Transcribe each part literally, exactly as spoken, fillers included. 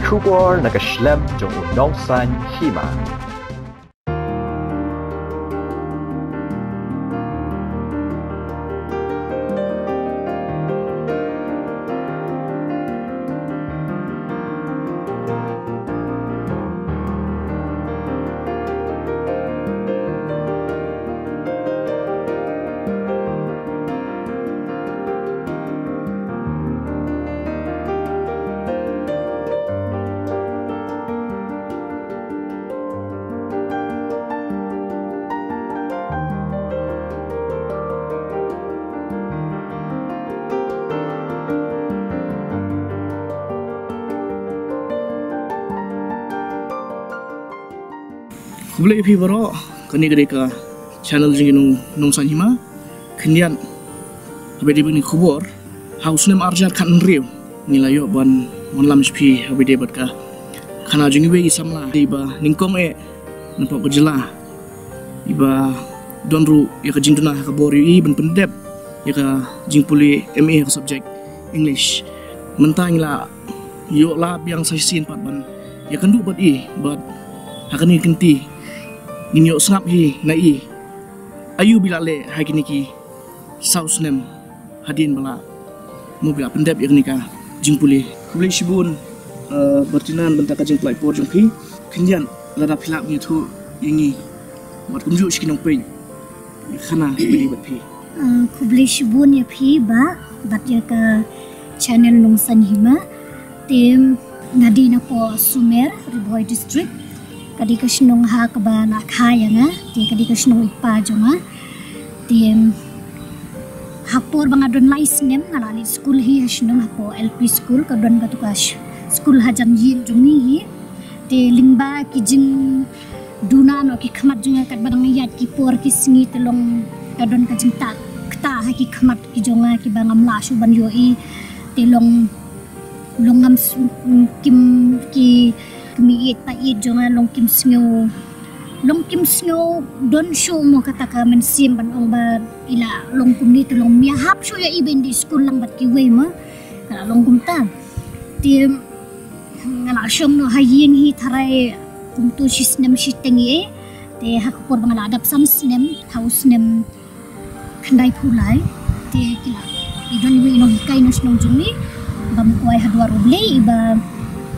Khubor na ka shlem jong u Nongsaiñ Hima. Khublei ïa phi baroh, kane ka dei ka channel jong ngi Nong, Nongsaiñ Hima. Khyndiat, haba ïadei bad kane ka khubor, ha u snem ar hajar khathynriew ngi la ïoh ban wanlam sha phi haba ïadei bad ka khana jong iwei i samla iba nyngkong eh napoh ka jylla, iba don ruh ïa ka jingduna ha ka bor ïa i ban pyndep ïa ka jingpule M A ha ka subject English. Mynta ngi la ïoh lad biang sa shisien pat ban ïakynduh bad i, bad ha kane ka kynti ngin ïoh sngap hi na i aïu ba i la leh ha kine ki saw snem hadien ba la, mo, ba i la pyndep ïa kane ka jingpule. Khublei shibun, eh, Martina, na bynta ka jingpynlait por jong phi. Khyndiat, lada phi lah ban ïathuh ïa ngi bad kumjuh sha ki nongpeit ïa ka khana ba ïadei bad phi. Eh, khublei shibun ïa phi bah bad ïa ka channel Nongsaiñ Hima. Te nga dei napoh Sumer, Ri Bhoi District. Ka dei ka shnong ha kaba la kha ïa nga. Te ka dei ka shnong i pa jong nga. Te ha ka por ba nga don lai snem nga la leit skul hi ha shnong, hapoh L P school, ka don katu ka sh-, skul hajan ïing jong ngi hi. Te lyngba ki jingduna noh ki khmat jong nga katba dang ïaid ki por ki sngi, te long ka don ka jingtah ktah ha ki khmat ki jong nga kiba ngam lah shuh ban ïohi. Te long, long ngam s-, kim, ki kmie ïeit pa ïeit jong nga long kim sngew, long kim sngew don shuh mo kata ka mynsiem ban ong ba i la long kumne, te long ym ïahap shuh ïa i ban dei skul lang bad kiwei mo. Ka la long kumta. Te nga la shong noh ha ïing hi tharai kumto shi snem shiteng ïa. Te ha ka por ba nga la dap san snem, ha u snem khyndaiphew lai, te ki la, i don iwei i nonghikai na shnong jong ngi, ba mkwai ha dwar U Blei, iba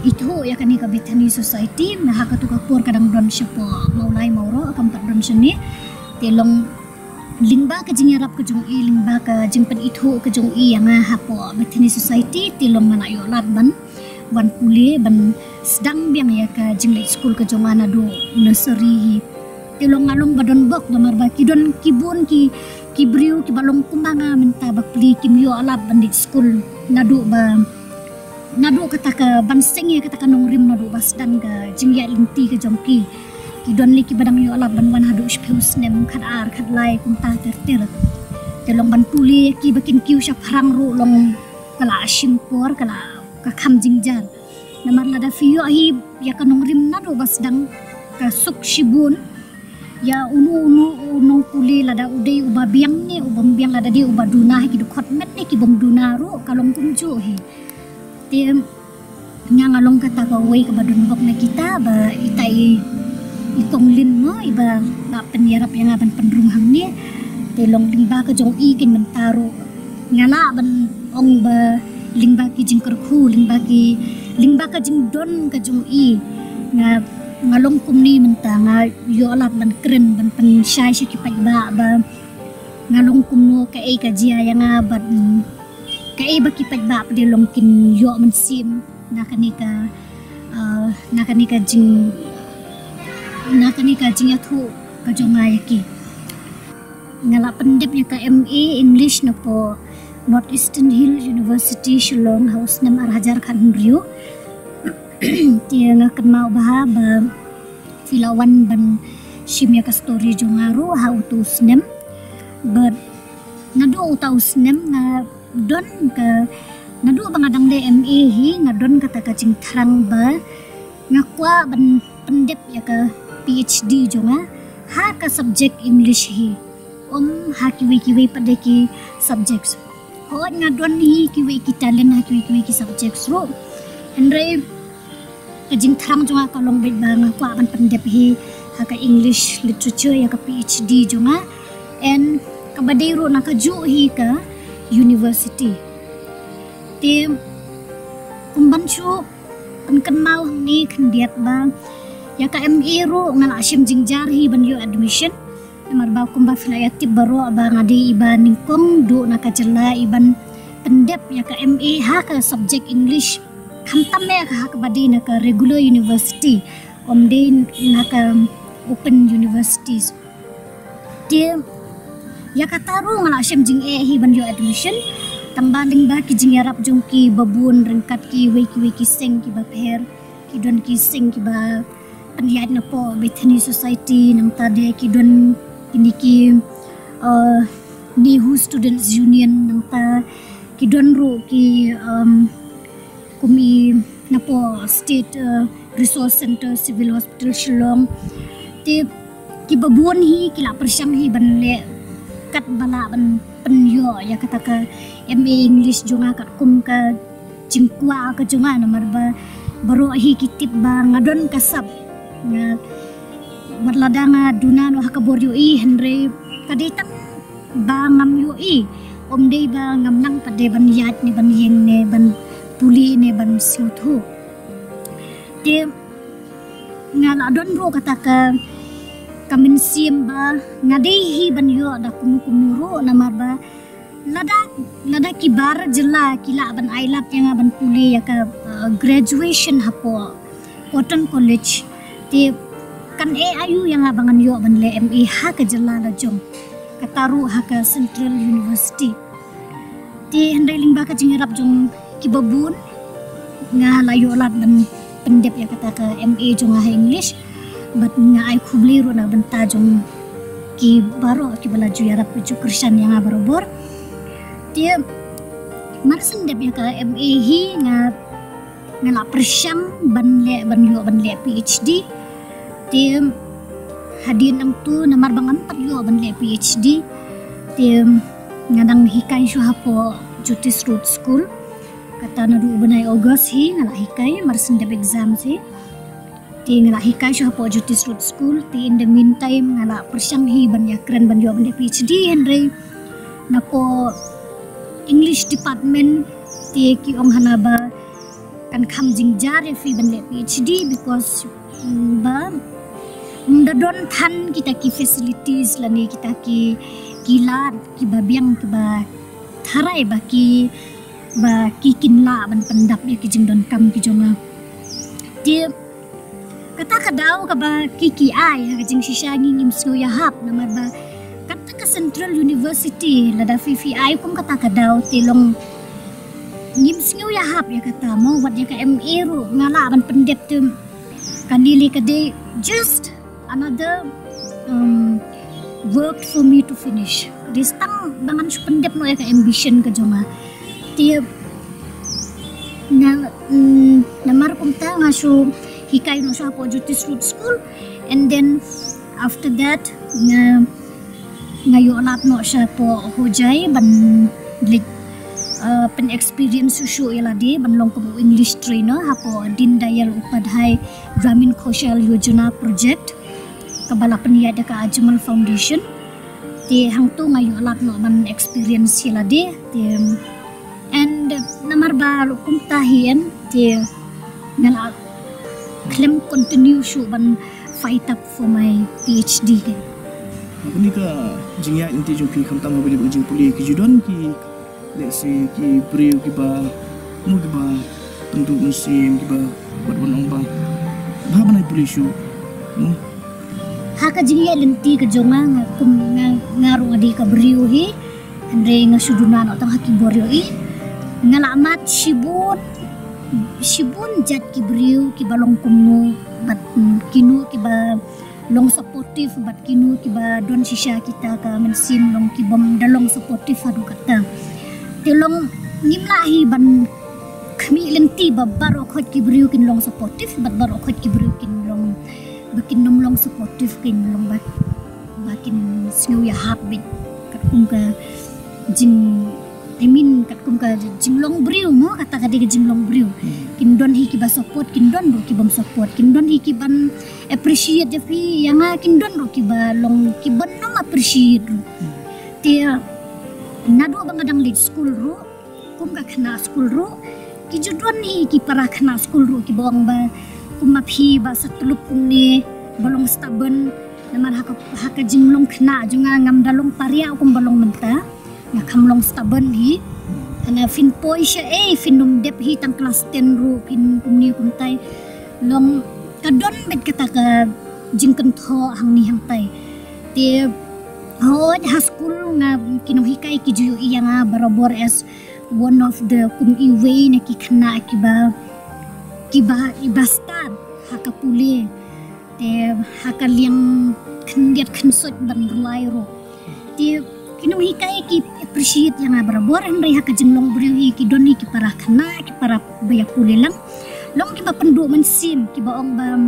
ithuh ïa kane ka Bethany Society. Na ha katu ka por ka dang don shapoh Mawlai Mawroh, kam pat don shane. Te long lyngba ka jingïarap ka jong i, lyngba ka jingpynithuh ka jong i ïa nga hapoh Bethany Society, te long nga la ïoh lad ban wan pule, ban sdang biang ïa ka jingleit skul ka jong nga naduh nursery hi. Te long nga long ba don bok, namar ba ki don ki bun ki, ki briew kiba long kumba nga mynta ba pli kim ïoh lad ban leit skul naduh ba, naduh kata ka ban seng ïa kata ka nongrim, naduh ba sdang ka jingïaid lynti ka jong ki. Ki don lei kiba dang ïoh lad ban wan haduh shiphew snem, khatar khatlai kumta ter ter. Te long ban pule ïa ki ba kin kiew shaphrang ruh long ka la shim por, ka la, ka kham jingjar. Namar lada phi ïoh hi ïa ka nongrim naduh ba sdang, ka suk shibun. Ïa uno uno u nongpule, lada u dei uba biang ne uba ym biang, lada dei uba duna ha ki dkhot met ne ki bym duna ruh, ka long kumjuh hi. Te nga nga long kata kawei kaba don bok na kita, ba ita i, i kong Lin mo, iba la pynïarap ïa nga ban pynrung hangne. Te long lyngba ka jong i kein mynta ruh nga lah ban ong ba lyngba ki jingkyrkhu, lyngba ki, lyngba ka jingdon ka jong i, nga, nga long kumne mynta, nga ïoh lad ban kren, ban pynshai sha ki paidbah ba nga long kumno, kaei ka jia ïa nga bad, mm, kaei ba ki paidbah pat de long kin ïoh mynsiem na kane ka, ah, na kane ka jing, na kane ka jingïathuh ka jong nga ïa ki. Nga la pyndep ïa ka M A English napoh North Eastern Hill University Shillong ha u snem ar hajar khathynriew. Te nga kynmaw bha ba phi la wan ban shim ïa ka story jong nga ruh ha uto u snem. Bad naduh uta u snem nga don ka, naduh ba nga dang leh M A hi, nga don kata ka jingthrang ba nga kwah ban pyndep ïa ka P H D jong nga ha ka subject English hi, ym ha kiwei kiwei pat de ki subjects. Hooid nga don hi kiwei ki talent ha kiwei kiwei ki subjects ruh. Hynrei Ka jingthrang jong nga ka long beit ba nga kwah ban pyndep hi ha ka English literature ïa ka PhD jong nga. And kaba dei ruh na kajuh hi ka university. Te kum ban shu pynkynmaw hangne khyndiat ba ïa ka MA ruh nga la shim jingjar hi ban ïoh admission. Namar ba kumba phi la ïa tip baroh ba nga dei iba nyngkong duh na ka jylla iban pyndep ïa ka MA ha ka subject English. Khamtam eh ka ha kaba dei na ka regular university, ym dei na ka open universities. Te ïa kata ruh nga la shim jingeh hi ban ïoh admission. Tang ba lyngba ki jingïarap jong kiba bun ryngkat kiwei kiwei ki seng kiba pher, ki don ki seng kiba pynïaid na poh Bethany Society, nangta de ki don kine ki, uh, NEHU Students Union, nangta ki don ruh ki, um, kum i na poh State, uh, Resource Center, Civil Hospital Shillong. Te kiba bun hi ki la pyrshang hi ban leh katba lah ban pynïoh ïa kata ka MA English jong nga katkum ka jingkwah ka jong nga, namar ba baroh hi ki tip ba nga don ka sap. Nga, wat lada nga duna noh ha ka bor ïohi, hynrei ka dei tang ba ngam ïohi, ym dei ba ngam nang pat de ban ïaid ne ban ïeng ne ban pule ne ban sngewthuh. Te nga la don ruh kata ka, ka mynsiem ba nga dei hi ban ïoh da kumno kumno ruh, namar ba lada, lada ki bar jylla ki lah ban ailad ïa nga ban pule ïa ka, uh, graduation hapoh Cotton College, te kan eh aïu ïa nga ba ngan ïoh ban leh MA ha ka jylla la jong, kata ruh ha ka Central University. Te hynrei lyngba ka jingïarap jong kiba bun nga la ïoh lad ban pyndep ïa kata ka MA jong nga ha English. Bad nga ai khublei ruh na bynta jong ki baroh kiba la ju ïarap ju kyrshan ïa nga barabor. Te mar shen dep ïa ka MA hi nga, nga la pyrshang ban leh, ban ïoh ban leh PhD. Te hadien nangtu namar ba ngam pat ïoh ban leh PhD, te nga dang hikai shuh hapoh Jyotish Road School. Kata naduh u bnai August hi nga la hikai, mar shen dep exam hi. Te nga la hikai shuh hapoh Jyotish Road School. Te in the meantime nga la pyrshang hi ban ïakren ban ïoh ban leh PhD, hynrei napoh English department te ki ong hana ba kan kham jingjar ïa phi ban leh PhD because, mm, ba, mm, ym da don than kita ki facilities lane kita ki, ki lad kiba biang kiba tharai ba ki, ba ki kin lah ban pyndap ïa ki jingdonkam ki jong nga. Te kata ka daw kaba ki, ki ai ha ka jingshisha ngi ngim sngew ïahap, namar ba kata ka Central University lada phi, phi ai kum kata ka daw te long ngim sngew ïahap ïa kata mo, wat ïa ka MA ruh nga lah ban pyndep te kane lei ka dei just another, um, work for me to finish. Dei tang ba ngan shu pyndep noh ïa ka ambition ka jong nga. Te nga, mm, namar kumta nga shu hikai noh sha hapoh Jyotish Road School, and then after that nga, nga ïoh lad noh sha hapoh Hojai ban leit, uh, pyn experience shuh shuh ïa lade ban long kum u English trainer hapoh Deen Dayal Upadhyay Gramin Kaushal Yojana project kaba la pynïaid da ka Ajmal Foundation. Te hangto nga ïoh lad noh ban experience ïa lade. Te, and namar ba ruh kumta hi em, te nga la khlem continue shuh ban fight up for my PhD hi. Kane ka jingïaid lynti jong phi khamtam haba ïadei bad ka jingpule, ki ju don ki, let's say, ki briew kiba, mo, kiba pynduh mynsiem, kiba wat wan ong ba, ba, ba nai pule shuh, mo. Ha ka jingïaid lynti ka jong nga, nga kum nga, nga ruh nga dei ka briew hi. Hynrei nga shu duna noh tang ha ki bor ïohi. Nga la mad shibun, shibun jait ki briew kiba long kumno, bad, mm, kino kiba long supportive, bad kino kiba don shisha kita ka mynsiem long kibym da long supportive haduh katta. Te long ngim lah hi ban khmih lynti ba baroh khoit ki briew kin long supportive, bad baroh khoit ki briew kin long, ba kin nym long supportive, kin long ba, ba kin sngew ïahap beit katkum ka jing I mean, katkum ka jinglong briew mo, kata ka dei ka jinglong briew. Kin don hi kiba support, kin don ruh kibym support, kin don hi kiban appreciate ïa phi, ïa nga kin don ruh kiba long kiban ym appreciate ruh. Te naduh ba nga dang leit skul ruh, kum ka khynnah skul ruh, ki ju don hi ki para khynnah skul ruh kiba ong ba, kum ma phi ba sa tlup kumne, ba long stubborn, namar ha ka, ha ka jinglong khynnah jong nga ngam da long pariah kumba long mynta. Nga kham long stubborn hi. Hana phin poi sha ei, phin ym dep hi tang klas ten ruh, phin kumne kumtai. Long ka don beit kata ka jingkynthoh hangne hangtai. Te hooid ha skul nga, ki nonghikai ki ju ïohi ïa nga barabor as one of the, kum iwei na ki khynnah kiba, kiba, iba stad ha ka pule. Te ha ka liang khyndiat khynsoit ban rwai ruh. Te ki nonghikai ki appreciate ïa nga barabor, hynrei ha ka jinglong briew hi ki don hi ki para khynnah, ki para ba ïa pule lang. Long kiba pynduh mynsiem, kiba ong ba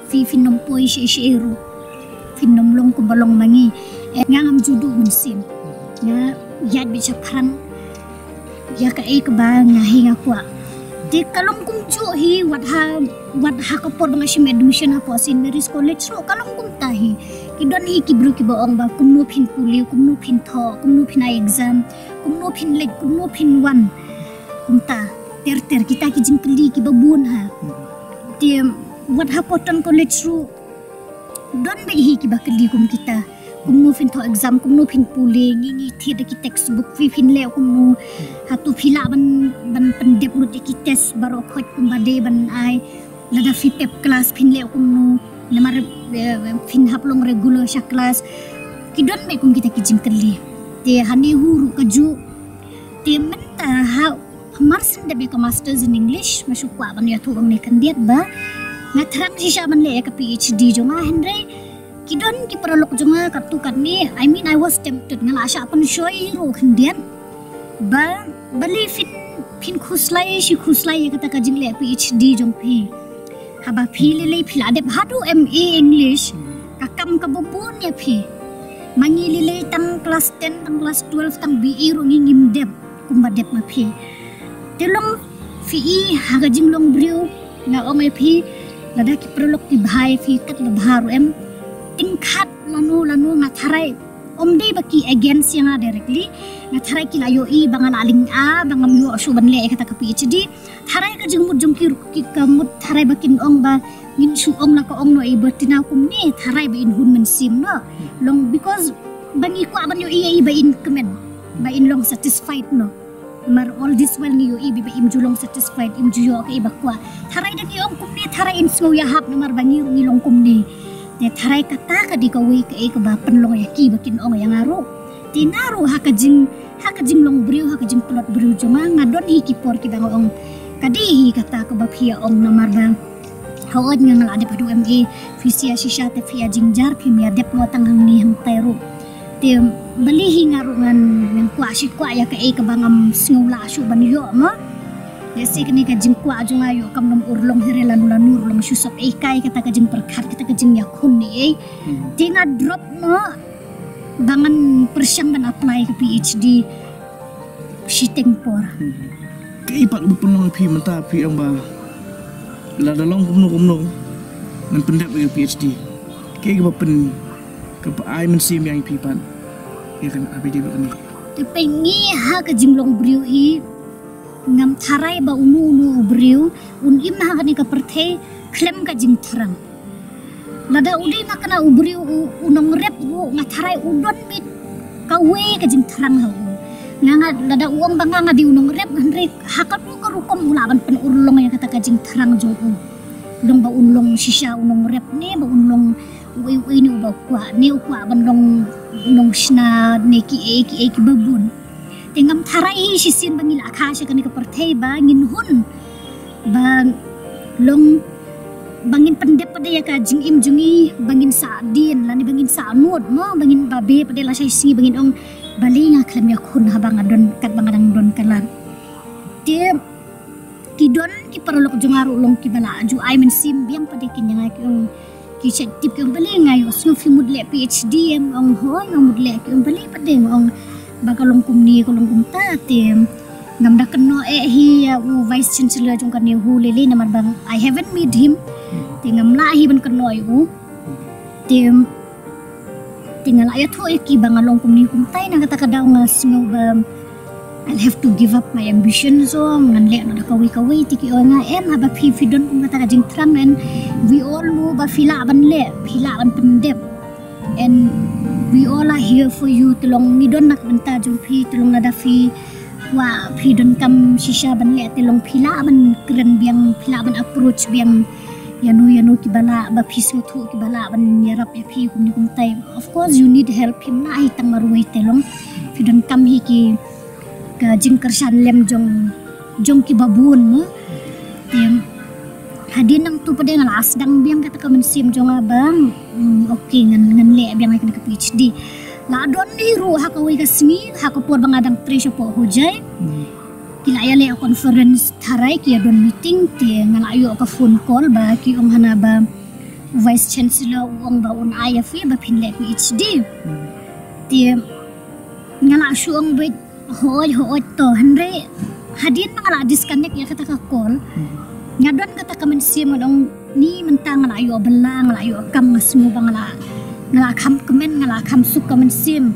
phi phin ym poi sha ei sha ei ruh, phin ym long kumba long ma ngi. Eh, nga ngam ju duh mynsiem. Nga ïaid beit shaphrang ïa kaei kaba nga hi nga kwah. Te ka long kumjuh hi, wat ha, wat ha ka por ba nga shim admission hapoh Saint Mary's College ruh ka long kumta hi. Ki don hi ki briew kiba ong ba kumno phin pule, kumno phin thoh, kumno phin ai exam, kumno phin leit, kumno phin wan. Kumta ter ter kita ki jingkylli kiba bun ha. Te wat hapoh Town College ruh don beit hi kiba kylli kum kita. Kumno phin thoh exam, kumno phin pule, ngi ngi thied da ki textbook, phi phin leh kumno. Hato phi lah ban, ban pyndep lut ïa ki test baroh khoit kumba dei ban ai. Lada phi pep klas phin leh kumno. Namar, eh, phin hap long regular sha klas. Ki don beit kum kita ki jingkylli. Te hangne hu ruh kajuh. Te mynta ha, mar shen dep ïa ka masters in English, nga shu kwah ban ïathuh hangne khyndiat ba nga thrang shisha ban leh ïa ka PhD jong nga, hynrei ki don ki paralok jong nga katto katne. I mean, I was tempted, nga la shah pynshoi ruh khyndiat ba balei phin, phin khuslai shi khuslai ïa kata ka jingleh PhD jong phi. Haba phi lei lei phi la dep haduh M A English, ka kam kaba bun ïa phi. Ma ngi lei lei tang klas ten, tang klas twelve, tang B A ruh ngi ngim dep kumba dep ma phi. Te long phi i ha ka jinglong briew, nga ong ïa phi, lada ki paralok ki bha ïa phi katba bha ruh em, tyngkhat lano lano nga tharai, ym dei ba ki against ïa nga directly, nga tharai ki la ïohi ba nga la lynga, ba ngam ïoh shuh ban leh ïa kata ka PhD. Tharai ka jingmut jong ki ruh, ki ka mut tharai ba kin ong ba ngin shu ong la ka ong noh i Bertina kumne, tharai ba in hun mynsiem noh. Long because ba ngi kwah ban ïohi ïa i ba in kmen, ba in long satisfied noh. Namar all this while ngi ïohi ba im ju long satisfied, im ju ïoh kaei ba kwah. Tharai da ngi ong kumne, tharai in sngew ïahap namar ba ngi ruh ngi long kumne. Te tharai kata ka dei kawei kaei kaba pynlong ïa ki ba kin ong ïa nga ruh. Te nga ruh ha ka jing, ha ka jinglong briew, ha ka jingpynlut briew jong nga, nga don hi ki por kiba nga ong, ka dei hi kata kaba phi ïa ong namar ba hooid nga la dep haduh M A, phi shisha shisha te phi ïa jynjar, phim ïa dep mo tang hangne hangtai ruh. Te balei hi nga ruh ngan, ngan kwah shi kwah ïa kaei kaba ngam sngew lah shuh ban ïoh mo. Lehse kane ka jingkwah jong nga ïoh kam long urlong hi re lano lano ruh long shu sop ei kai kata ka jingpyrkhat, kata ka jingïakhun ne ei. Te nga drop noh ba ngan pyrshang ban apply ka PhD shiteng por. Kaei pat ba pynlong ïa phi mynta phi ong ba lada long kumno kumno ngan pyndep ïa ka PhD. Kaei kaba pyn, kaba ai mynsiem ïa phi pat ïa kane, ha phi dei ba kane. Te pyngi ha ka jinglong briew hi, ngam tharai ba uno uno u briew un im ha kane ka pyrthei khlem ka jingthrang. Lada u dei ma kane u briew u, u nongrep u, nga tharai u don beit kawei ka jingthrang ha u. Nga, nga lada u ong ba nga nga dei u nongrep, hynrei ha kano ka rukom u lah ban pynurlong ïa kata ka jingthrang jong u. Long ba un long shisha u nongrep ne ba un long uei uei ne uba u kwah, ne u kwah ban long nongshna ne kiei kiei kiba bun. Te ngam tharai hi shisien ba ngi la kha sha kane ka pyrthei ba ngin hun, ba long, ba ngin pyndep pat de ïa ka jingim jong ngi, ba ngin sahdien lane ba ngin sahnud mo, ba ngin babe pat de lashai sngi ba ngin ong balei nga khlem ïakhun haba nga don katba nga dang don ka lad. Te ki don ki paralok jong nga ruh long kiba la ju ai mynsiem biang pat de kin ïa nga ki ong, ki shait tip ki ong balei nga ïohsngew phi mut leh PhD em, ong hooid nga mut leh, ki ong balei pat de, nga ong ba ka long kumne ka long kumta, te ngam da kynnoh eh hi ïa u Vice Chancellor jong ka NEHU lei lei namar ba I haven't met him. Te ngam lah hi ban kynnoh ïa u. Te te nga la ïathuh ïa ki ba nga long kumne kumtai, na kata ka daw nga sngew ba I'll have to give up my ambition, so ngan leh noh da kawei kawei. Te ki ong ïa nga, em, haba phi phi don kum kata ka jingthrang, and we all know ba phi lah ban leh, phi lah ban pyndep, and we all are here for you. Te long ngi don na ka bynta jong phi, te long lada phi kwah, phi donkam shisha ban leh, te long phi lah ban kren biang, phi lah ban approach biang ïano ïano kiba lah ba phi sngewthuh kiba lah ban ïarap ïa phi kumne kumtai. Of course you need help, phim lah hi tang marwei, te long phi donkam hi ki ka jingkyrshan lem jong jong kiba bun mo. Te hadien nangtu pat de nga la sdang biang kata ka mynsiem jong nga ba, hmm, okay, ngan ngan leh biang ïa kane ka PhD. La don hi ruh ha kawei ka sngi, ha ka por ba nga dang trei shapoh Hojai. Ki la ïaleh conference tharai, ki ïa don meeting, te nga la ïoh ka phone call ba ki ong hana ba Vice Chancellor u ong ba un ai ïa phi ba phin leh PhD. Te nga la shu ong beit, hooid hooid to, hynrei hadien ba nga la disconnect ïa kata ka call, nga don kata ka mynsiem, nga ong ni mynta nga la ïoh bylla, nga la ïoh kam, nga sngew ba nga la, nga la kham kmen, nga la kham suk ka mynsiem.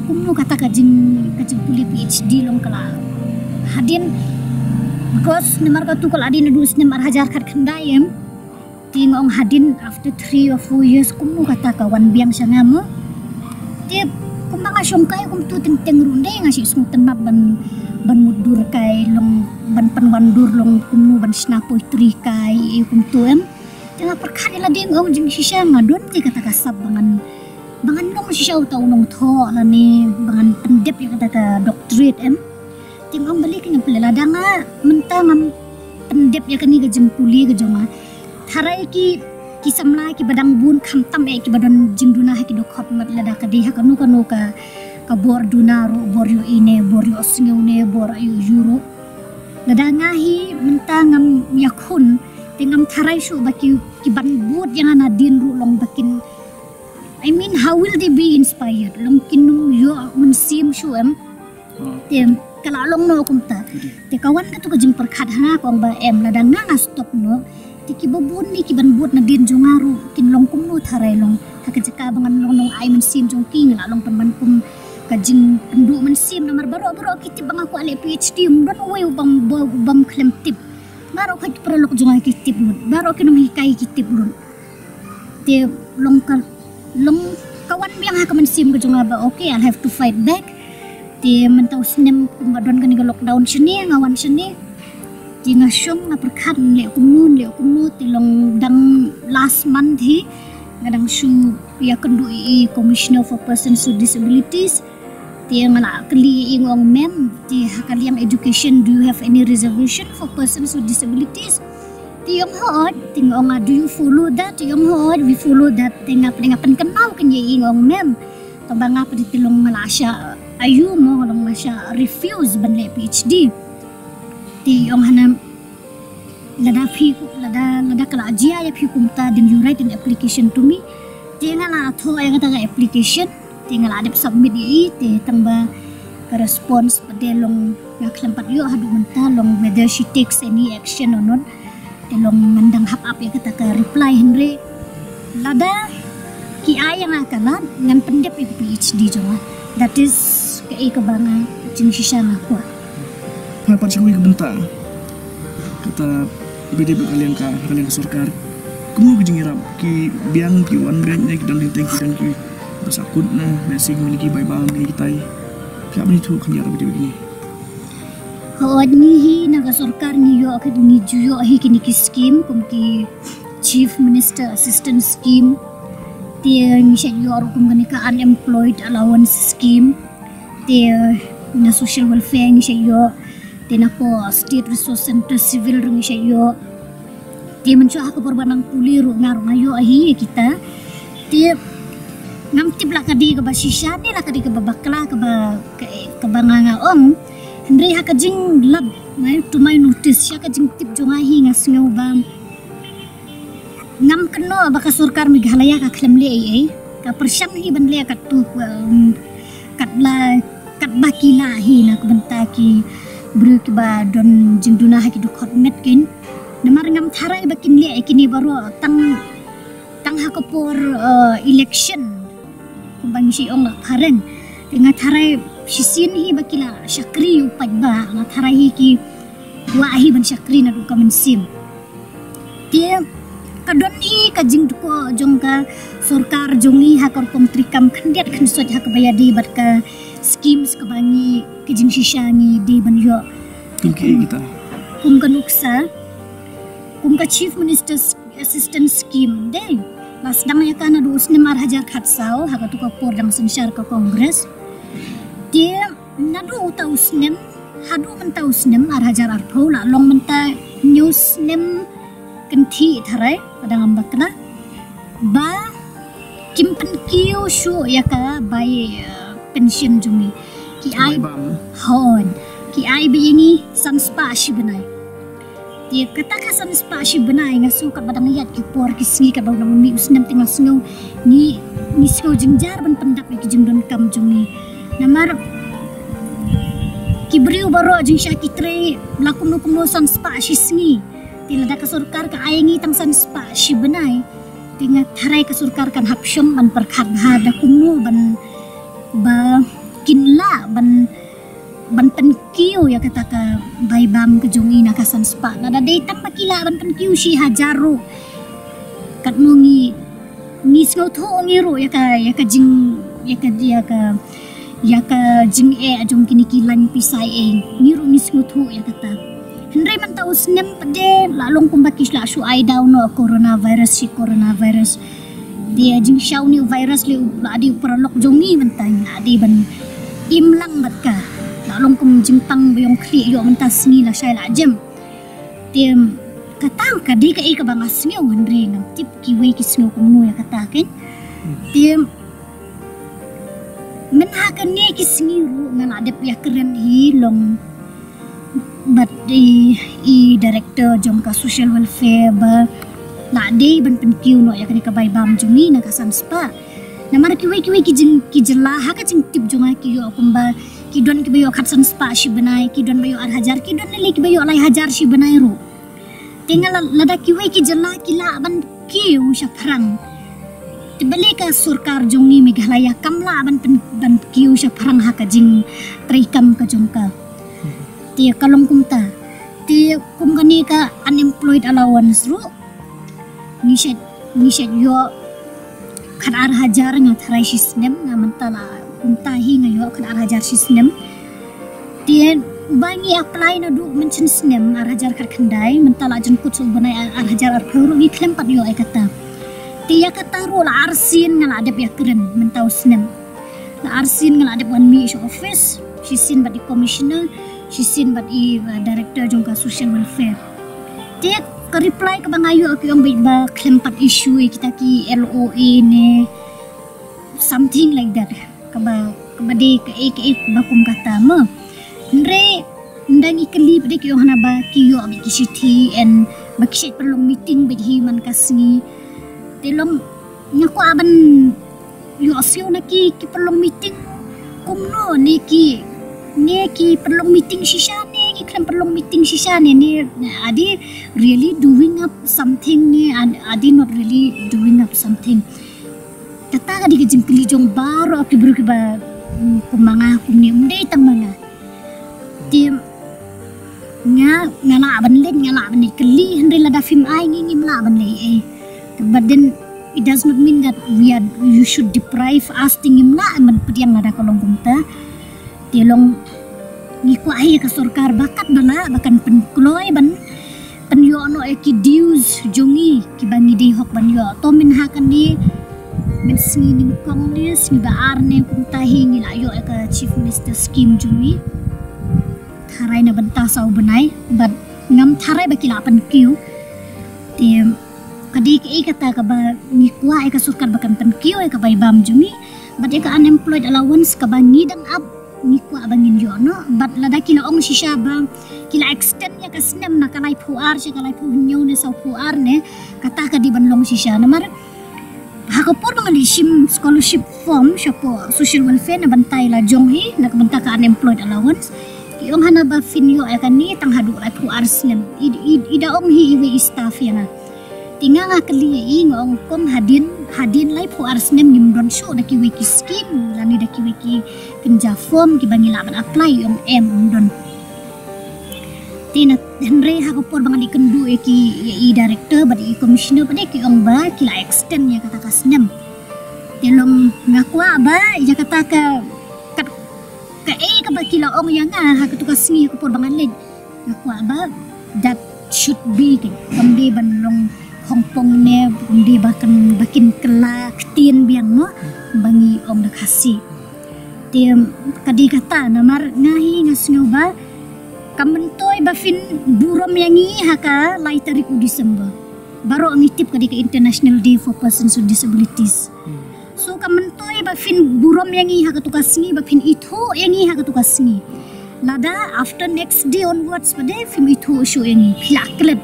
Kumno kata ka jing, ka jingpule PhD long ka la hadien, because namar katu ka la dei naduh snem ar hajar khatkhyndai, em. Te nga ong hadien after three or four years kumno kata ka wan biang sha nga mo. Te kumba nga shongkai kumtu teng teng ruh, ym dei nga shu sngewtynnat ban ban mutdur kai long, ban pynwandur long kumno ban shna poetry kai, eh, kumtu, em. Te nga pyrkhat ïa lade, nga ong jingshisha nga don te kata ka sap ba ngan, ba ngan long shisha uta u nongthoh lane ba ngan pyndep ïa kata ka doctorate, em. Te nga ong balei ki ngam pule, lada nga mynta ngam pyndep ïa kane ka jingpule ka jong nga, tharai ki, ki samla kiba dang bun khamtam eh kiba don jingduna ha ki dkhot mat, lada ka dei ha kano kano ka, ka bor duna ruh, bor ïohi ne bor ïohsngew ne bor aïu aïu ruh. Lada nga hi mynta ngam ïakhun, te ngam tharai shuh ba ki, ki ban bud ïa nga nadien ruh long ba kin, I mean, how will they be inspired? Long kin ym ïoh mynsiem shuh, em. Te ka la long noh kumta. Te ka wan katu ka jingpyrkhat ha nga, ka ong ba em, lada nga nga stop noh, te kiba bun ne ki ban bud nadien jong nga ruh kin long kumno tharai long. Ha ka jaka ba ngan long nongai mynsiem jong ki, nga la long pynban kum ka jingpynduh mynsiem namar baroh baroh ki tip ba nga kwah leh PhD, ym don uwei u bym, u bym khlem tip. Baroh ki paralok jong nga ki tip lut, baroh ki nonghikai ki tip lut. Te long ka, long ka wan biang ha ka mynsiem ka jong nga ba okay, I'll have to fight back. Te mynta u snem kumba don kane ka lockdown shane, nga wan shane. Te nga shong nga pyrkhat leh kumno, leh kumno, te long dang last month hi nga dang shu ïakynduh ïa i Commissioner for Persons with Disabilities. Te nga la kylli ïa i, nga ong, ma'am, te ha ka liang education, do you have any reservation for persons with disabilities? Te i ong hooid. Te nga ong, do you follow that? Te i ong hooid, we follow that. Te nga pyn, nga pynkynmaw keiñ ïa i, nga ong ma'am, tang ba nga pat te long nga la shah aïu mo, nga long nga la shah refuse ban leh PhD. Te i ong hana, lada phi, lada, lada ka la jia ïa phi kumta, then you write an application to me. Te nga la thoh ïa kata ka application, te nga la dep submit ïa i, te tang ba ka response pat de long nga khlem pat ïoh haduh mynta long whether she takes any action or not. Te long ngan dang hap ap ïa kata ka reply, hynrei lada ki ai ïa nga ka lad, ngan pyndep ïa ka PhD jong nga. That is kaei kaba nga jingshisha nga kwah. Nga pat sha kawei ka bynta, kata ba dei ba ka liang ka, ka liang ka sorkar, kumno ka jingïarap, ki biang, ki wan biang ne ki dang ding teng, ki dang ki ba sahkut ne, ba sing mini ki bai bam mini ki tai. Ka ba ni tu kan ïarap dei ba kini. Hooid, ngi hi na ka sorkar ngi ïoh ka, ngi ju ïoh hi kini ki scheme kum ki Chief Minister Assistance Scheme. Te ngi shait ïoh ruh kum kane ka Unemployed Allowance Scheme. Te na Social Welfare ngi shait ïoh. Te na ko State Resource Centre Civil ruh ngi shait ïoh. Te mynshuwa ha ka por ba nang pule ruh nga ruh nga ïoh hi ïa kita. Te ngam tip la ka dei kaba shisha ne la ka dei kaba bakla kaba, ka, kaba nga nga ong. Hynrei ha ka jinglap, eh, to my notice, sha ka jingtip jong nga hi nga sngew ba ngam kynnoh ba ka sorkar Meghalaya ka khlem leh ei ei. Ka pyrshang hi ban leh katto, um, katba la, ba ki lah hi na ka bynta ki briew kiba don jingduna ha ki dkhot met kin. Namar ngam tharai ba kin leh ïa kine baroh tang tang ha ka por, eh, election. Kumba ngi shu ong la phareng. Te nga tharai shisien hi ba ki la shakri u paidbah, nga tharai hi ki kwah hi ban shakri naduh ka mynsiem. Te ka don hi ka jingdukor jong ka sorkar jong ngi ha ka rukom treikam khyndiat khynsoit ha kaba ïadei bad ka schemes kaba ngi, ka jingshisha ngi dei ban ïoh. Kum ka nuksa, kum ka Chief Minister's Assistance Scheme dei. La sdang ïa ka naduh u snem ar hajar khatsaw ha katu ka por dang synshar ka Congress. Te naduh uta u snem haduh mynta u snem ar hajar arphew, la long mynta hynñiew snem kynthih tharai, lada ngam bakla, ba kim pynkiew shuh ïa ka bai, eh, pension jong ngi. Ki ai, hooid, ki ai beit ïa ngi san spah shi bnai. Te kata ka san spah shi bnai nga sngew katba dang ïaid ki por ki sngi katba dang mih u snem te nga sngew ngi, ngi sngew jynjar ban pyndap ïa ki jingdonkam jong ngi. Namar ki briew baroh jingshisha ki trei la kumno kumno san spah shi sngi. Te lada ka sorkar ka ai ngi tang san spah shi bnai, te nga tharai ka sorkar kan hap shong ban pyrkhat bha da kumno ban, ba kin lah ban, ban pynkiew ïa kata ka bai bam ka jong ngi na ka san spah. Lada dei tang ba ki lah ban pynkiew shi hajar ruh, katno ngi, ngi sngewthuh ngi ruh ïa ka, ïa ka jing, ïa ka, ïa ka ïa ka jingeh jong kine ki lain pisa ïa ngi ruh ngi sngewthuh ïa kata. Hynrei mynta u snem pat de la long kumba ki la shu ai daw noh coronavirus, shi coronavirus. Te jingshisha une u virus lei u la dei u paralok jong ngi mynta, ngi la dei ban im lang bad ka. La long kum jingpang ba ïong khlieh ïoh mynta sngi lashai la jem. Te kata ka dei kaei kaba nga sngew, hynrei ngam tip kiwei ki sngew kumno ïa kata kein. Te mynha kane ki sngi ruh nga la dep ïakren hi long bad i, i director jong ka social welfare ba la dei ban pynkiew noh ïa kane ka bai bam jong ngi na ka san spah. Namar kiwei kiwei ki jing, ki jylla ha ka jingtip jong nga ki ïoh kumba ki don kiba ïoh khatsan spah shi bnai, ki don ba ïoh ar hajar, ki don lei kiba ïoh lai hajar shi bnai ruh. Te nga la, lada kiwei ki jylla ki lah ban kiew shaphrang, te balei ka sorkar jong ngi Meghalaya kam lah ban pyn, ban kiew shaphrang ha ka jingtreikam ka jong ka. Te ka long kumta. Te kum kane ka unemployed allowance ruh ngi shet, ngi shet ïoh khat ar hajar nga tharai shi snem, nga mynta la kumta hi nga ïoh khat ar hajar shi snem. Te ba ngi apply naduh mynshem snem ar hajar khatkhyndai, mynta la jan kut shu bnai ar, ar hajar arphew ruh ngi khlem pat ïoh ïa kata. Te ïa kata ruh la arsien nga la dep ïakren mynta u snem. La arsien nga la dep wan mih sha office, shisien bad i commissioner, shisien bad i, uh, director jong ka social welfare. Te ka reply kaba nga ïoh ki ong beit ba khlem pat issue ïa kita ki L O A ne something like that. Kaba, kaba dei kaei kaei ba kum kata mo. Hynrei ynda ngi kylli beit ki ong hana ba ki ïoh beit ki shithi, and ba ki shait pynlong meeting beit hi man ka sngi. Te long nga kwah ban ïoh siew na ki, ki pynlong meeting kumno, ne ki, ne ki pynlong meeting shisha ne ki khlem pynlong meeting shisha ne, ne are they really doing up something ne are, are they not really doing up something? Kata ka dei ka jingkylli jong baroh ki briew kiba, mm, kum ma nga kumne, ym dei tang ma nga. Te nga, nga lah ban leit, nga lah ban leit kylli, hynrei lada phim ai ngi ngim lah ban leit ei. But then it does not mean that we are, you should deprive us, te ngim lah ban pdiang lada ka long kumta. Te long ngi kwah hi ka sorkar ba katba lah ba kan pynkloi ban pynïoh noh ïa ki dues jong ngi kiba ngi dei hok ban ïoh. To mynha kane, mynsngi nyngkong ne sngi ba ar ne kumta hi ngi la ïoh ïa ka Chief Minister scheme jong ngi. Tharai na bynta saw bnai, bad ngam tharai ba ki la pynkiew. Te ka dei kaei kata kaba ngi kwah ïa ka sorkar ba kan pynkiew ïa ka bai bam jong ngi, bad ïa ka unemployed allowance kaba ngi dang ap ngi kwah ba ngin ïoh noh. Bad lada ki la ong shisha ba ki la extend ïa ka snem na ka laiphew ar sha ka laiphew hynñiew ne sawphew ar ne, kata ka dei ban long shisha. Namar Ka por ba nga leit shim scholarship form shapoh social welfare na bynta ïa la jong hi, na ka bynta ka unemployed allowance, ki ong hana ba phin ïoh ïa kane tang haduh laiphew ar snem. I, i, i da ong hi iwei i staff ïa nga. Te nga nga kylli ïa i, nga ong kum hadien, hadien laiphew ar snem ngim don shuh da kiwei ki scheme lane da kiwei ki kynja form kiba ngi lah ban apply. I ong em, ym don. Te na, hynrei ha ka por ba nga dei kynduh ïa ki, ïa i director bad i commissioner bad ki ong ba ki la extend ïa kata ka snem. Te long nga kwah ba ïa kata ka, ka, kaei kaba ki la ong ïa nga ha katu ka sngi ha ka por ba nga leit, nga kwah ba that should be, kan, kam dei ban long hongpong ne kam dei ba kan, ba kin kylla ktien biang mo, ba ngi ong da Khasi. Te ka dei kata namar nga hi nga sngew ba ka myntoi ba phin burom ïa ngi ha ka lai tarik u December. Baroh ngi tip ka dei ka International Day for Persons with Disabilities. So ka myntoi ba phin burom ïa ngi ha katu ka sngi, ba phin ithuh ïa ngi ha katu ka sngi. Lada after next day onwards pat phim ithuh shuh ïa ngi, phi la klet,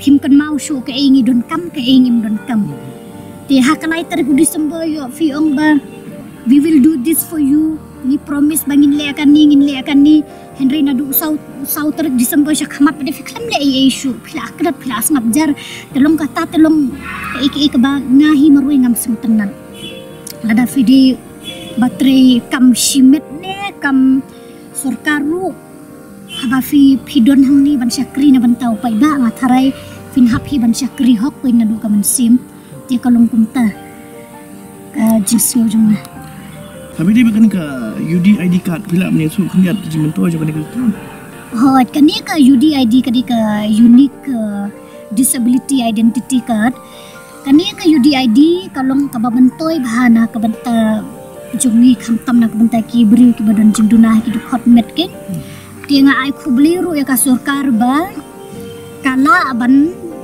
phim kynmaw shuh kaei ngi donkam, kaei ngim donkam. Te ha ka lai tarik u December ïoh phi ong ba, "We will do this for you." Ngi promise ba ngin leh kane, ngin leh kane. Hynrei naduh saw, saw tarik December sha khmat pat phi khlem leh ei ei shuh, phi la klet, phi la sngap jar. Te long kata, te long kaei kaei kaba nga hi marwei ngam sngewtynnat. Lada phi dei ba trei kam shimet ne kam sorkar ruh, haba phi, phi don hangne ban shakri na bynta u paidbah, nga tharai phin hap hi ban shakri hok, phi naduh ka mynsiem. Te ka long kumta ka jingsngew jong nga. Haba dei ba kane ka U D I D card, phi lah ban ïa shu khyndiat ka jingmyntoi jong kane ka card? Hooid, kane ka U D I D ka dei ka Unique, uh, Disability Identity Card. Kane ka U D I D ka long kaba myntoi bha na ka bynta jong ngi, khamtam na ka bynta ki briew kiba don jingduna ha ki dkhot met, kan. Te nga ai khublei ruh ïa ka sorkar ba ka lah ban,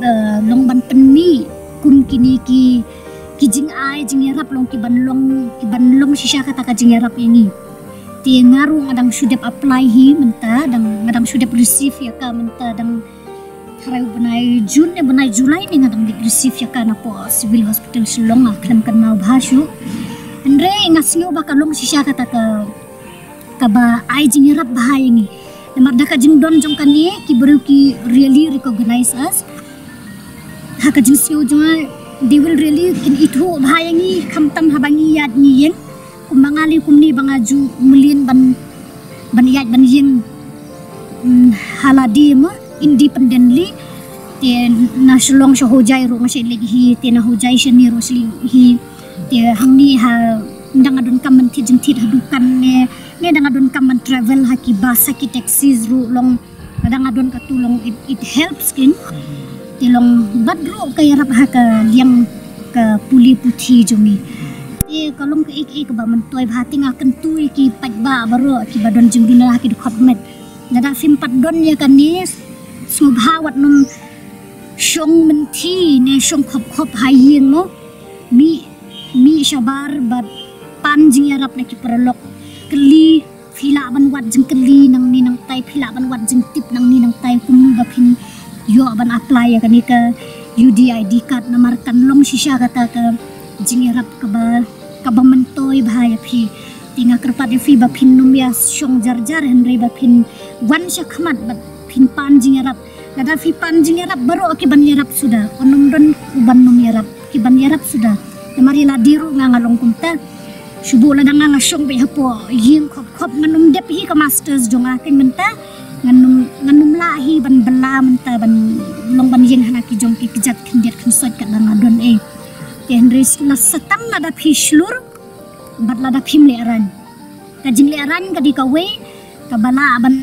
eh, long ban pynmih kum kine ki, ki jingai jingïarap, long ki ban long, ki ban long shisha kata ka jingïarap ïa ngi. Te nga ruh nga dang shu dep apply hi mynta, dang, nga dang shu dep receive ïa ka mynta, dang tharai u bnai June ne bnai July ne nga dang dep receive ïa ka napoh Civil Hospital Shillong, nga khlem kynmaw bha shuh. Hynrei nga sngew ba ka long shisha kata ka, kaba ai jingïarap bha ïa ngi. Namar da ka jingdon jong kane, ki briew ki really recognize us. Ha ka jingsngew jong nga, they will really, kin ithuh bha ïa ngi khamtam haba ngi ïaid ngi ïeng. Kumba nga leh kumne ba nga ju mlien ban, ban ïaid ban ïeng, mm, ha lade mo, independently. Te na Shillong sha Hojai ruh nga shait leit hi, te na Hojai shane ruh shait leit hi. Te hangne ha, ynda nga donkam ban thied jingthied ha dukan ne, ne ynda nga donkam ban travel ha ki bus ha ki taxis ruh long, ynda nga don katu long it, it helps, kan. Te long bad ruh ka ïarap ha ka liang ka pule puthi jong ngi. Te ka long kaei kaei kaba myntoi bha, te nga kyntu ïa ki paidbah baroh kiba don jingduna ha ki dkhot met. Lada phim pat don ïa kane, sngewbha wat nym shong mynthi ne shong khop khop ha ïing mo. Mih, mih shabar bad pan jingïarap na ki paralok. Kylli, phi lah ban wad jingkylli nangne nangtai, phi lah ban wad jingtip nangne nangtai, kumno ba phin ïoh ban apply ïa kane ka U D I D card, namar kan long shisha kata ka jingïarap kaba, kaba myntoi bha ïa phi. Te nga kyrpad ïa phi ba phin nym ïa shong jar jar, hynrei ba phin wan sha khmat bad phin pan jingïarap. Lada phi pan jingïarap, baroh ki ban ïarap suda. Ym don u ban nym ïarap, ki ban ïarap suda. Namar ïa lade ruh nga nga long kumta. Shu buh lada nga nga shong beit hapoh ïing khop khop, ngan nym dep hi ka masters jong nga, kan, mynta. Ngan nym, ngan nym lah hi ban bylla mynta, ban long ban ïeng hana ki jong ki kjat khyndiat khynsoit katba nga don, eh. Te hynrei la sa tang lada phi shlur bad lada phim lehraiñ. Ka jinglehrain ka dei kawei kaba lah ban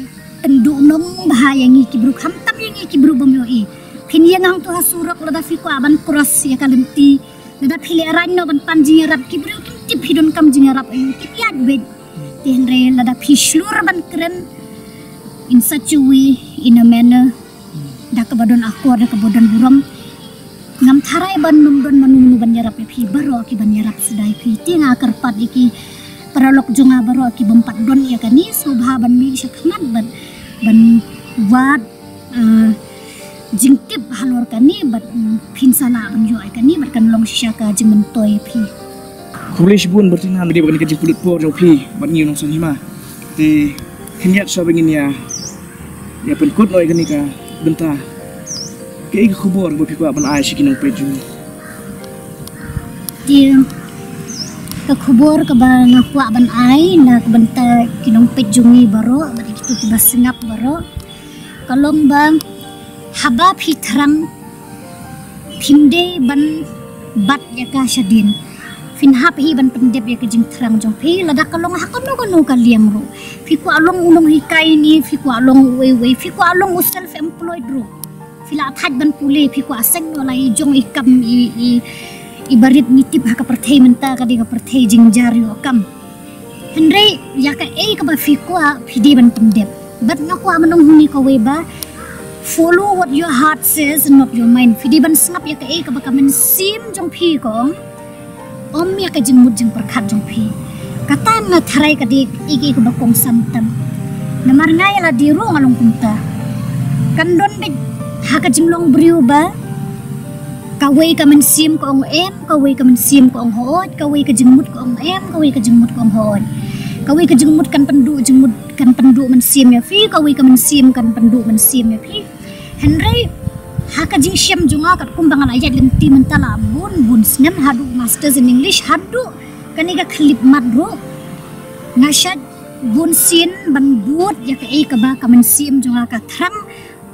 pynduhnong bha ïa ngi ki briew, khamtam ïa ngi ki briew bym ïohi. Phin ïeng hangto ha surok, lada phi kwah ban cross ïa ka lynti, lada phi lehraiñ noh ban pan jingïarap, ki briew kim tip phi donkam jingïarap, aïu, kin ïaid beit. Te hynrei lada phi shlur ban kren in such a way, in a manner, da kaba don akor, da kaba don burom, ngam tharai ban nym don mano mano ban ïarap ïa phi, baroh ki ban ïarap suda ïa phi. Te nga kyrpad ïa ki paralok jong nga baroh ki bym pat don ïa kane, sngewbha ban mih sha khmat bad ban wad, eh, jingtip halor kane bad, mm, phin sa lah ban ïoh ïa kane bad kan long shisha ka jingmyntoi ïa phi. Khublei shibun Bertina, namar ba kane ka jingpynlut por jong phi bad ngi u nongsynshar hima. Te khyndiat shuwa ba ngin ïa, ïa pynkut noh ïa kane ka bynta, kaei ka khubor ba phi kwah ban ai sha ki nongpeit jong ngi? Te ka khubor kaba nga kwah ban ai na ka bynta ki nongpeit jong ngi baroh bad kito kiba sngap baroh ka long ba haba phi thrang phim dei ban bat ïa ka shadien. Phin hap hi ban pyndep ïa ka jingthrang jong phi, lada ka long ha kano kano ka liang ruh. Phi kwah long u nonghikai ne, phi kwah long uei uei, phi kwah long u self employed ruh. Phi lah thait ban pule, phi kwah seng noh la i jong i kam i, i, i barit, ngi tip ha ka pyrthei mynta ka dei ka pyrthei jingjar ïoh kam. Hynrei ïa kaei kaba phi kwah phi dei ban pyndep. Bad nga kwah ban ong hangne kawei ba, follow what your heart says, not your mind. Phi dei ban sngap ïa kaei kaba ka mynsiem jong phi ka ong, ym ïa ka jingmut jingpyrkhat jong phi. Kata nga tharai ka dei kaei kaba kongsan tam. Namar nga ïa lade ruh nga long kumta. Kan don beit ha ka jinglong briew ba kawei ka mynsiem ka ong em, kawei ka mynsiem ka ong hooid, kawei ka jingmut ka ong em, kawei ka jingmut ka ong hooid. Kawei ka jingmut kan pynduh jingmut, kan pynduh mynsiem ïa phi, kawei ka mynsiem kan pynduh mynsiem ïa phi. Hynrei ha ka jingshem jong nga, katkum ba nga la ïaid lynti mynta la bun bun snem, haduh masters in English, haduh kane ka khyllipmat ruh, nga shait bun sien ban bud ïa kaei kaba ka mynsiem jong nga ka thrang,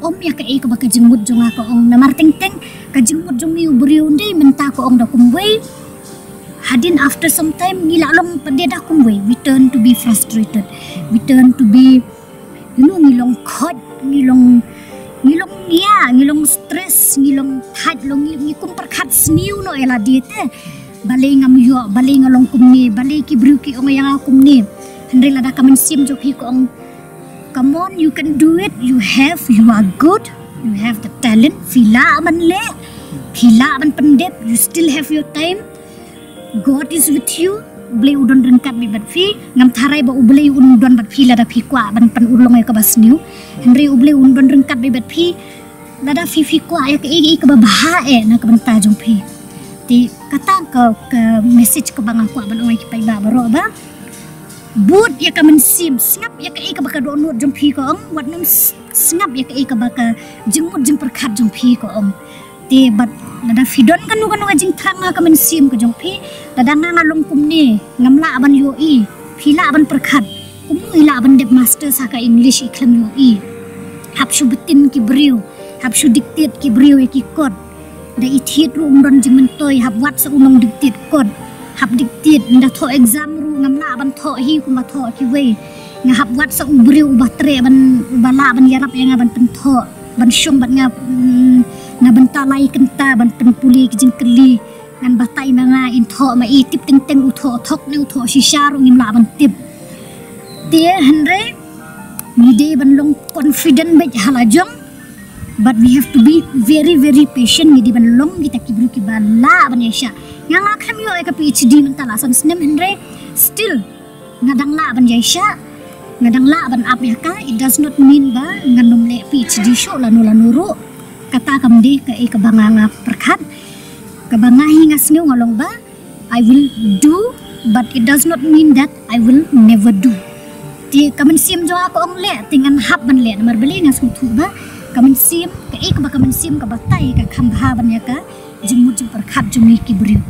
ym ïa kaei kaba ka jingmut jong nga ka ong. Namar teng teng ka jingmut jong ngi u briew, ym dei mynta ka ong da kumwei. Hadien after some time ngi la long pat de da kumwei. We turn to be frustrated. We turn to be, you know, ngi long khot, ngi long, ngi long ngia, ngi long stress, ngi long thait, long ngi, ngi kum pyrkhat sniew noh ïa lade te. Balei ngam ïoh, balei nga long kumne, balei ki briew ki ong ïa nga kumne. Hynrei lada ka mynsiem jong phi ka ong, come on, you can do it, you have, you are good, you have the talent, phi lah ban leh, phi lah ban pyndep, you still have your time, God is with you. U Blei u don ryngkat beit bad phi. Ngam tharai ba U Blei un don bad phi lada phi kwah ban pynurlong ïa kaba sniew. Hynrei U Blei un don ryngkat beit bad phi lada phi, phi kwah ïa kaei kaei kaba bha eh na ka bynta jong phi. Te kata ka, ka message kaba nga kwah ban ong ïa ki paidbah baroh ba, bud ïa ka mynsiem, sngap ïa kaei kaba ka dohnud jong phi ka ong, wat nym s-, sngap ïa kaei kaba ka jingmut jingpyrkhat jong phi ka ong. Te bad lada phi don kano kano ka jingthrang ha ka mynsiem ka jong phi, lada nga nga long kumne, ngam lah ban ïohi, phi lah ban pyrkhat, kumno i lah ban dep masters ha ka English i khlem ïohi. Hap shu btin ki briew, hap shu dictate ki briew ïa ki kot. Da i thied ruh ym don jingmyntoi, hap wad sa u nongdictate kot. Hap dictate, nda thoh exam ruh ngam lah ban thoh hi kumba thoh kiwei. Nga hap wad sa u briew uba treh ban, uba lah ban ïarap ïa nga ban pynthoh, ban shong bad nga, mm, na bynta lai kynta ban pynpule ki jingkylli. Ngan batai ma nga in thoh ma i, tip teng teng u thoh thok ne u thoh shisha ruh ngim lah ban tip. Te hynrei ngi dei ban long confident beit ha la jong. But we have to be very, very patient. Ngi dei ban long kita ki briew kiba lah ban ïaishah. Nga, nga khlem ïoh ïa ka PhD mynta la san snem, hynrei still nga dang lah ban ïaishah, nga dang lah ban ap ïa ka. It does not mean ba ngan nym leh PhD shuh lano lano ruh. Kata kam dei kaei kaba nga, nga pyrkhat. Kaba nga hi nga sngew nga long ba I will do, but it does not mean that I will never do. Te ka mynsiem jong nga ka ong leh, te ngan hap ban leh, namar balei nga sngewthuh ba ka mynsiem, kaei kaba ka mynsiem ka batai ka kham bha ban ïa ka jingmut jingpyrkhat jong ngi ki briew.